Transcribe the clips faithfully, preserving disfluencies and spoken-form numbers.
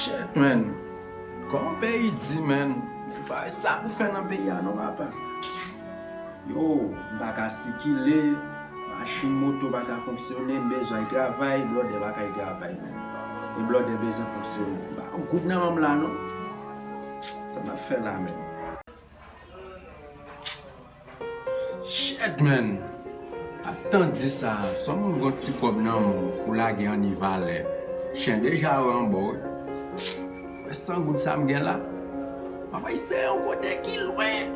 Shit, man. Kòman peyi di, man? Pa sa pou fè nan peyi a non, papa. Yo, m pa ka sikile, machin, moto pa ka fonksyone, m bezwen al travay, blòdè pa ka al travay, man. E blòdè bezwen fonksyone. M pa yon goud nan men m la non. Sa m ap fè la, man? Shit, man. Ap tann di sa, si yon moun gon ti kòb nan men w, ou lage anni valè. Chen deja wè anba w, wi. Wè san goud sa m gen la. M ap al sere yon kote ki lwen.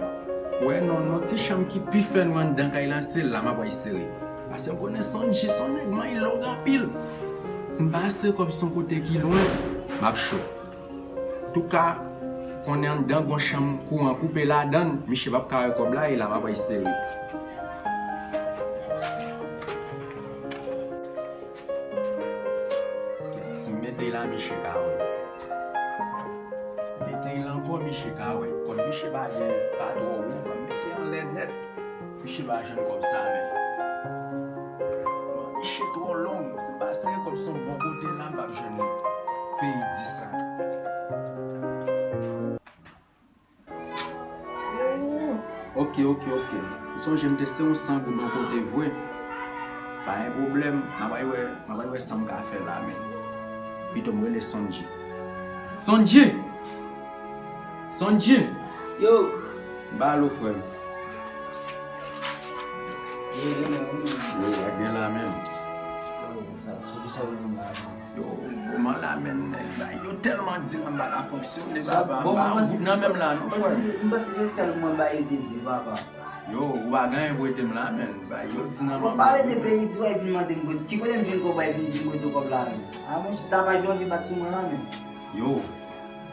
Wè non, non, ti chanm ki pi fèn anndan kay la, se la m ap al sere. Paske m konnen Sondji se yon nèg manyen long anpil. Si m pa sere kòb se yon kote ki lwen, m ap cho. Touka, konnen anndan gon chanm kouran koupe ladann, miche p ap ka wè kòb la, e la m ap al sere. Si m mete l la, miche ka wè. Mete l ankò, miche ka wè. Kòm miche pa gen, pa twò wo, ban m mete anlè nèt. Miche pa jwenn kòb sa, men. Miche twò long. Si m pa sere kòb se yon bon kote la, m p ap jwenn peyi di sa. Ok, ok, ok. M sonje m te sere yon san goud yon kote vre. Pa gen pwoblèm. M ap al wè, m ap al wè sa m ka fè la, men. Pito m rele Sondji. Sondji! Sondji! Yo! Balo, frè m. Yo, yo, yo, yo. Yo, w ap gen la menm. Yo, sa, sou ki sa w menm la menm? Yo, kòman la menm, nèg, bay yo tèlman di la m pa ka fonksyone, papa, m pa yon goud nan men m la non, frè m. M panse se, m panse se sèl mwen bay yo te di, papa. Yo, ou pa gen anyen pou ede m la menm, bay yo di nan men m. Bon, pale de peyi, di w al vin mande m kote. Ki kote m jwenn kòb w al vin di m kote kòb la menm? A, monchè, tapaj w anvi bat sou mwen la menm. Yo,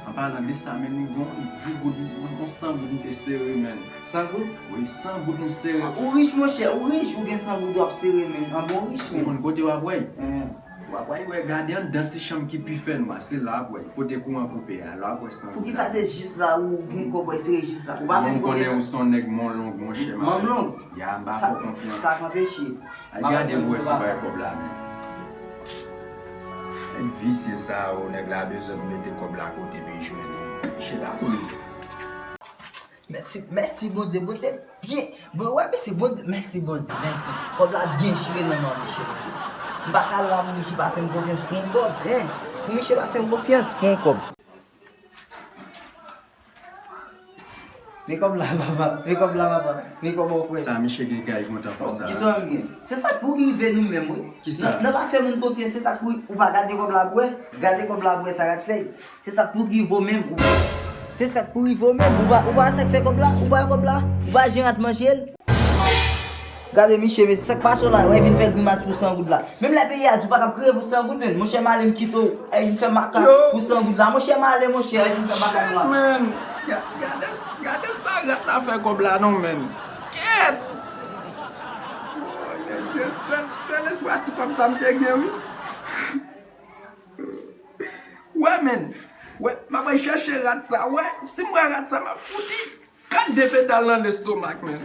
an palan de sa, men, m gon di goud, m gon san goud m te sere, men. San goud? Wi, san goud m sere. Ou rich, monchè, ou rich, ou gen san goud w ap sere, men. An bon rich, men. Ou konn kote w ap wè? Hen. W ap wè, wè, gade anndan ti chanm ki pi fènwa, se la w ap wè. Kote kouran koupe a, la w ap wè san goud la. Poukisa se jis la ou gen kòb w sere jis la? Ou pa fè m konfyans? Mwen konnen ou se yon nèg manyen long, monchè. Manyen long? Ya, m pa fè w konfyans. Sa k anpeche? Al gade pou wè si w pa wè kòb la menm. Nèg visye sa yo, nèg la bezwen mete kòb la kote pou l jwenn li. Chita pou li. Mèsi, mèsi Bondye, Bondye byen. Bon, wè, mèsi Bondye, mèsi Bondye, mèsi. Kòb la byen jire nan men misye, Bondye. M pa ka la pou misye pa fè m konfyans pou yon kòb, en. Pou misye pa fè m konfyans pou yon kòb. Men kòb la, papa. Men kòb la, papa. Men kòb ou frè. Sa misye gen kay kontan konsa. Kisa w gen? Se sa k pou rive nou menm, wi. Kisa? Nan, nan pa fè moun konfyans, se sa k pou, ou pa gade kòb la pou wè. Gade kòb la pou wè sa k ap fè. Se sa k pou rive w menm. Ou, se sa k pou rive w menm. Ou pa, ou pa wè sa k fè kòb la? Ou pa wè kòb la? Ou pa jan rat manje l? Gade misye, men se sa k pase w la, w vin fè grimas pou san goud la. Menm lè peyi a di w pa t ap kriye pou san goud, men, monchè, m ale m kite w. Ay, vin fè makak pou san goud la. Monchè, m ale, monchè, ay, vin fè makak la. Yo, shit, man. Ga-, gade, gade sa rat la fè kòb la non, men. Kèt! Woy, mesye, sèl, sèl espwa ti kòb sa m te gen, wi. Wè, men. Wè, m ap al chèche rat sa. Wè, si m wè rat sa, m ap fout li. Kat de pedal nan lestomak, men.